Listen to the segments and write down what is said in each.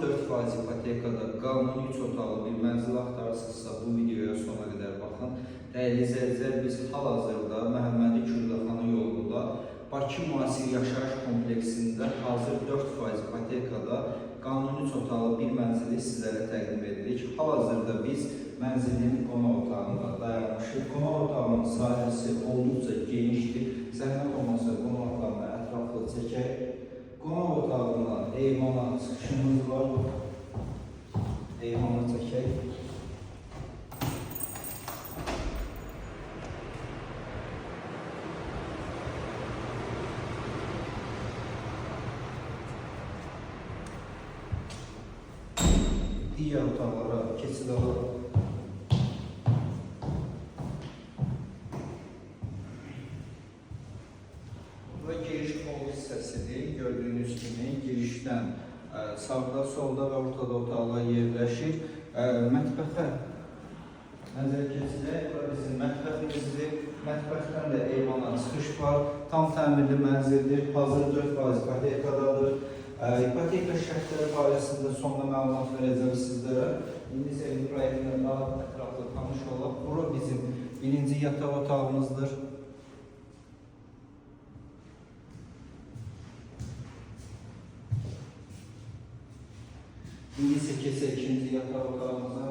4% ipotekada qanuni 3 otaqlı bir mənzil axtarırsınızsa bu videoya sona qədər baxın. Dəyərli izləyicilər, biz hal-hazırda Məhəmmədi Kürdəxanı yolunda Bakı Müasir Yaşayış Kompleksində hazır 4% ipotekada qanuni 3 otaqlı bir mənzili sizlərə təqdim edirik. Hal-hazırda biz mənzilin qonaq otağında dayanmışıq. Qonaq otağının sahəsi olduqca genişdir. Zəhmət olmasa qonaq otağını ətraflı çəkək. Qonaq otağından eyvana çıxışımız var. Eyvana çəkək. Digər otaqlara keçid alaq. Bura giriş hol hissəsidir. Gördüyünüz kimi girişdən sağda, solda və ortada otaqlar yerləşir. Mətbəxə nəzər keçirək. Bura bizim mətbəximizdir. Mətbəxdən də eyvana çıxış var. Tam təmirli mənzildir. Hazır 4% ipotekadadır. İpoteka şərtləri barəsində sonda məlumat verəcəm sizlərə. İndi isə evin proyektinə daha ətraflı tanış olaq. Bura bizim birinci yataq otağımızdır. İndi isə keçək ikinci yataq otağımıza.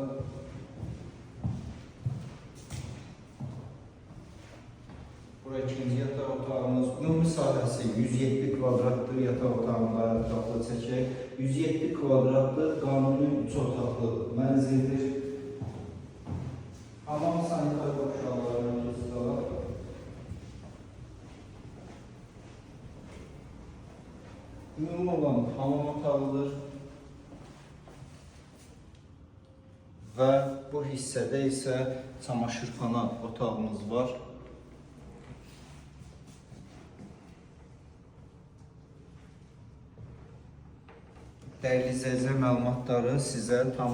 Bura ikinci yataq otağımız. Ümumi sahəsi 107 kvadratdır. Yataq otağını daha ətraflı çəkək. 107 kvadratlı qanuni 3 otaqlı mənzildir. Hamam sanitar qovşaqlarına keçid alaq. Ümumi olan hamam otağıdır. Və bu hissədə isə çamaşırxana otağımız var. Dəyərli izləyicilər, məlumatları sizə tam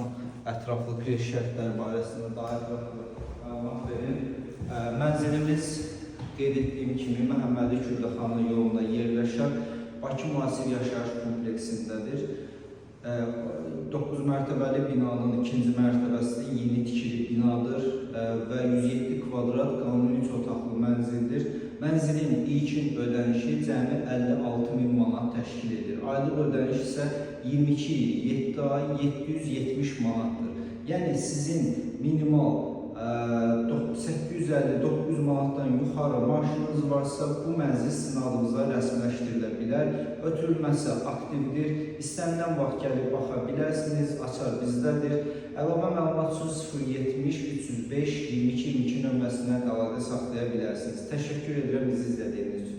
ətraflı kredit şərtləri barəsində daha ətraflı məlumat verim. Mənzilimiz qeyd etdiyim kimi Məhəmmədi Kürdəxanı yolunda yerləşən Bakı Müasir Yaşayış Kompleksindədir. 9 mərtəbəli binanın ikinci mərtəbəsi yeni tikili binadır və 107 kvadrat qanuni 3 otaqlı mənzildir. Mənzilin ilkin ödənişi cəmi 56 min manat təşkil edir. Aylıq ödəniş isə 22 il 7 ay 770 manatdır. Yəni sizin minimal 850-900 manatdan yuxarı maaşınız varsa bu mənzil sizin adınıza rəsmiləşdirilə bilər. Ötürülməsi aktivdir. İstənilən vaxt gəlib baxa bilərsiniz. Açar bizdədir. Əlavə məlumat üçün 070 305 22 22 nömrəsindən əlaqə saxlaya bilərsiniz. Təşəkkür edirəm bizi izlədiyiniz üçün.